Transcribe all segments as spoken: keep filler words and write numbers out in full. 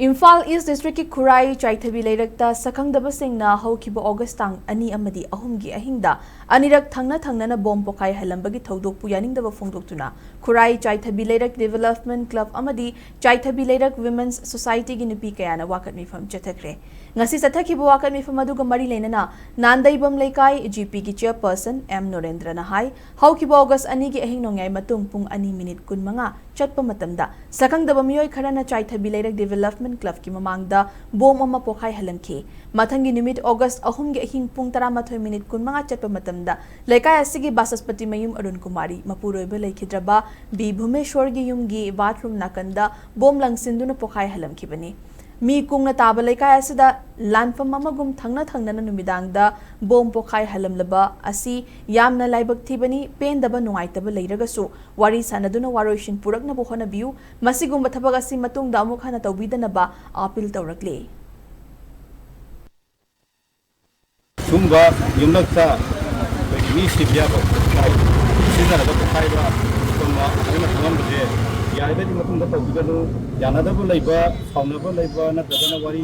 ꯏꯝꯐꯥꯜ ꯏꯁ ꯗꯤꯁꯇ꯭ꯔꯤꯛꯀꯤ ꯈꯨꯔꯥꯏ ꯆꯥꯏꯊꯕꯤ ꯂꯩꯔꯛꯇ ꯁꯛꯈꯪꯗꯕꯁꯤꯡꯅ ꯍꯧꯈꯤꯕ ꯑꯣꯒꯁ ꯇꯥꯡ ꯑꯅꯤ ꯑꯃꯗꯤ ꯑꯍꯨꯝꯒꯤ ꯑꯍꯤꯡꯗ ꯑꯅꯤꯔꯛ ꯊꯪꯅ ꯊꯪꯅꯅ ꯕꯣꯝ ꯄꯣꯈꯥꯏꯍꯜꯂꯝꯕꯒꯤ ꯊꯧꯗꯣꯛꯄꯨ ꯌꯥꯅꯤꯡꯗꯕ ꯐꯣꯡꯗꯣꯛꯇꯨꯅ ꯈꯨꯔꯥꯏ ꯆꯥꯏꯊꯕꯤ ꯂꯩꯔꯛ ꯗꯤꯚꯦꯂꯞꯃꯦꯟ ꯀ꯭ꯂꯕ ꯑꯃꯗꯤ ꯆꯥꯏꯊꯕꯤ ꯂꯩꯔꯛ ꯋꯤꯃꯦꯟꯁ ꯁꯣꯁꯥꯏꯇꯤꯒꯤ ꯅꯨꯄꯤ ꯀꯌꯥꯅ ꯋꯥꯀꯠ ꯃꯤꯐꯝ ꯆꯠꯊꯈ꯭ꯔꯦ꯫ ꯉꯁꯤ ꯆꯠꯊꯈꯤꯕ ꯋꯥꯀꯠ ꯃꯤꯐꯝ ꯑꯗꯨꯒ ꯃꯔꯤ ꯂꯩꯅꯅ ꯅꯥꯟꯗꯩꯕꯝ ꯂꯩꯀꯥꯏ ꯖꯤ ꯄꯤꯒꯤ ꯆꯦꯌꯔꯄꯔꯁꯟ ꯑꯦꯝ ꯅꯣꯔꯦꯟꯗ꯭ꯔꯅ ꯍꯥꯏ, ꯍꯧꯈꯤꯕ ꯑꯣꯒꯁ ꯑꯅꯤꯒꯤ ꯑꯍꯤꯡ ꯅꯣꯡꯌꯥꯏ ꯃꯇꯨꯡ ꯄꯨꯡ ꯑꯅꯤ ꯃꯤꯅꯤꯠ ꯀꯨꯟꯃꯉꯥ ꯆꯠꯄ ꯃꯇꯝꯗ ꯁꯛꯈꯪꯗꯕ ꯃꯤꯑꯣꯏ ꯈꯔꯅ ꯆꯥꯏꯊꯕꯤ ꯂꯩꯔꯛ ꯗꯤꯚꯦꯂꯞꯃꯦꯟ ꯀ꯭ꯂꯕꯀꯤ ꯃꯃꯥꯡꯗ ꯕꯣꯝ ꯑꯃ ꯄꯣꯈꯥꯏꯍꯜꯂꯝꯈꯤ꯫ ꯃꯊꯪꯒꯤ ꯅꯨꯃꯤꯠ ꯑꯣꯒꯁ ꯑꯍꯨꯝꯒꯤ ꯑꯍꯤꯡ ꯄꯨꯡ ꯇꯔꯥꯃꯥꯊꯣꯏ ꯃꯤꯅꯤꯠ ꯀꯨꯟꯃꯉꯥ ꯆꯠꯄ ꯃꯇꯝꯗ ꯂꯩꯀꯥꯏ ꯑꯁꯤꯒꯤ ꯕꯥꯁꯁꯄꯇꯤ ꯃꯌꯨꯝ ꯑꯔꯨꯟ ꯀꯨꯃꯥꯔꯤ ꯃꯄꯨꯔꯣꯏꯕ ꯂꯩꯈꯤꯗ꯭ꯔꯕ ꯕꯤ ꯚꯨꯃꯦꯁ꯭ꯋꯔꯒꯤ ꯌꯨꯝꯒꯤ ꯕꯥꯊꯔꯨꯝ ꯅꯥꯀꯟꯗ ꯕꯣꯝ ꯂꯪꯁꯤꯟꯗꯨꯅ ꯄꯣꯈꯥꯏꯍꯜꯂꯝꯈꯤꯕꯅꯤ꯫ ꯃꯤ ꯀꯨꯡꯅ ꯇꯥꯕ ꯂꯩꯀꯥꯏ ꯑꯁꯤꯗ ꯂꯥꯟꯐꯝ ꯑꯃꯒꯨꯝ ꯊꯪꯅ ꯊꯪꯅꯅ ꯅꯨꯃꯤꯗꯥꯡꯗ ꯕꯣꯝ ꯄꯣꯈꯥꯏꯍꯜꯂꯝꯂꯕ ꯑꯁꯤ ꯌꯥꯝꯅ ꯂꯥꯏꯕꯛ ꯊꯤꯕꯅꯤ꯫ ꯄꯦꯟꯗꯕ ꯅꯨꯡꯉꯥꯏꯇꯕ ꯂꯩꯔꯒꯁꯨ ꯋꯥꯔꯤ ꯁꯥꯅꯗꯨꯅ ꯋꯥꯔꯣꯏꯁꯤꯟ ꯄꯨꯔꯛꯅꯕ ꯍꯣꯠꯅꯕꯤꯌꯨ꯫ ꯃꯁꯤꯒꯨꯝꯕ ꯊꯕꯛ ꯑꯁꯤ ꯃꯇꯨꯡꯗ ꯑꯃꯨꯛ ꯍꯟꯅ ꯇꯧꯕꯤꯗꯅꯕ ꯑꯥꯄꯤꯜ ꯇꯧꯔꯛꯂꯤ꯫ ꯁꯨꯝꯕ ꯌꯨꯝꯂꯛꯇ ꯑꯩꯈꯣꯏꯒꯤ ꯃꯤ ꯁꯤꯕ ꯌꯥꯕ ꯁꯤꯖꯤꯟꯅꯔꯒ ꯄꯣꯈꯥꯏꯕ ꯁꯨꯝꯕ ꯑꯗꯨꯅ ꯊꯣꯛꯍꯟꯕꯁꯦ ꯌꯥꯔꯒꯗꯤ ꯃꯇꯨꯡꯗ ꯇꯧꯕꯤꯒꯅꯨ꯫ ꯌꯥꯅꯗꯕ ꯂꯩꯕ, ꯁꯥꯎꯅꯕ ꯂꯩꯕ ꯅꯠꯇ꯭ꯔꯒꯅ ꯋꯥꯔꯤ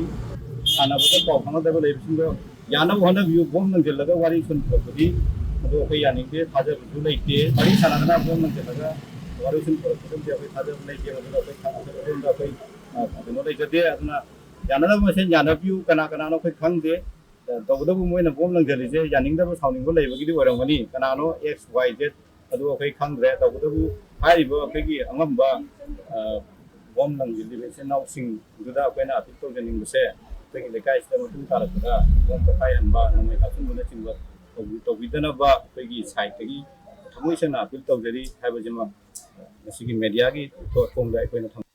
ꯁꯥꯟꯅꯕꯗ ꯄꯥꯎ ꯐꯥꯎꯅꯗꯕ ꯂꯩꯕꯁꯤꯡꯗꯣ ꯌꯥꯅꯕ ꯍꯣꯠꯅꯕꯤꯌꯨ꯫ ꯕꯣꯝ ꯂꯪꯁꯤꯜꯂꯒ ꯋꯥꯔꯤ ꯁꯨꯝ ꯄꯨꯔꯛꯄꯗꯤ ꯑꯗꯨ ꯑꯩꯈꯣꯏ ꯌꯥꯅꯤꯡꯗꯦ, ꯊꯥꯖꯕꯁꯨ ꯂꯩꯇꯦ꯫ ꯋꯥꯔꯤ ꯁꯥꯟꯅꯗꯅ ꯕꯣꯝ ꯂꯪꯁꯤꯜꯂꯒ ꯋꯥꯔꯤ ꯁꯨꯝ ꯄꯨꯔꯛꯄꯗꯨꯗꯤ ꯑꯩꯈꯣꯏ ꯊꯥꯖꯕ ꯂꯩꯇꯦ꯫ ꯃꯗꯨꯗ ꯑꯩꯈꯣꯏ ꯑꯗꯣꯝꯗ ꯑꯩꯈꯣꯏ ꯀꯩꯅꯣ ꯂꯩꯖꯗꯦ꯫ ꯑꯗꯨꯅ ꯌꯥꯅꯗꯕ ꯃꯁꯦꯟ ꯌꯥꯅꯕꯤꯌꯨ꯫ ꯀꯅꯥ ꯀꯅꯥꯅꯣ ꯑꯩꯈꯣꯏ ꯈꯪꯗꯦ꯫ ꯇꯧꯕꯇꯕꯨ ꯃꯣꯏꯅ ꯕꯣꯝ ꯂꯪꯁꯤꯜꯂꯤꯁꯦ ꯌꯥꯅꯤꯡꯗꯕ ꯁꯥꯎꯅꯤꯡꯕ ꯂꯩꯕꯒꯤꯗꯤ ꯑꯣꯏꯔꯝꯒꯅꯤ꯫ ꯀꯅꯥꯅꯣ ꯑꯦꯛꯁ ꯋꯥꯏ ꯖꯦꯠ ꯑꯗꯨ ꯑꯩꯈꯣꯏ ꯈꯪꯗ꯭ꯔꯦ꯫ ꯇꯧꯕꯇꯕꯨ ꯍꯥꯏꯔꯤꯕ ꯑꯩꯈꯣꯏꯒꯤ ꯑꯉꯝꯕ ꯕꯣꯝ ꯂꯪꯁꯤꯜꯂꯤꯕ ꯏꯆꯤꯟ ꯏꯅꯥꯎꯁꯤꯡꯗꯨꯗ ꯑꯩꯈꯣꯏꯅ ꯑꯄꯤꯜ ꯇꯧꯖꯅꯤꯡꯕꯁꯦ, ꯑꯩꯈꯣꯏꯒꯤ ꯂꯩꯀꯥꯏꯁꯤꯗ ꯃꯇꯨꯡ ꯇꯥꯔꯛꯄꯗ ꯕꯣꯝ ꯄꯣꯈꯥꯏꯍꯟꯕ, ꯅꯣꯡꯃꯩ ꯀꯥꯞꯁꯤꯟꯕꯅꯆꯤꯡꯕ ꯇꯧꯕꯤꯗꯅꯕ ꯑꯩꯈꯣꯏꯒꯤ ꯁꯥꯏꯠꯇꯒꯤ ꯊꯃꯣꯏ ꯁꯦꯡꯅ ꯑꯄꯤꯜ ꯇꯧꯖꯔꯤ ꯍꯥꯏꯕꯁꯤꯃ ꯉꯁꯤꯒꯤ ꯃꯦꯗꯤꯌꯥꯒꯤ ꯊꯣꯡꯗ ꯑꯩꯈꯣꯏꯅ ꯊꯝꯖꯒꯦ꯫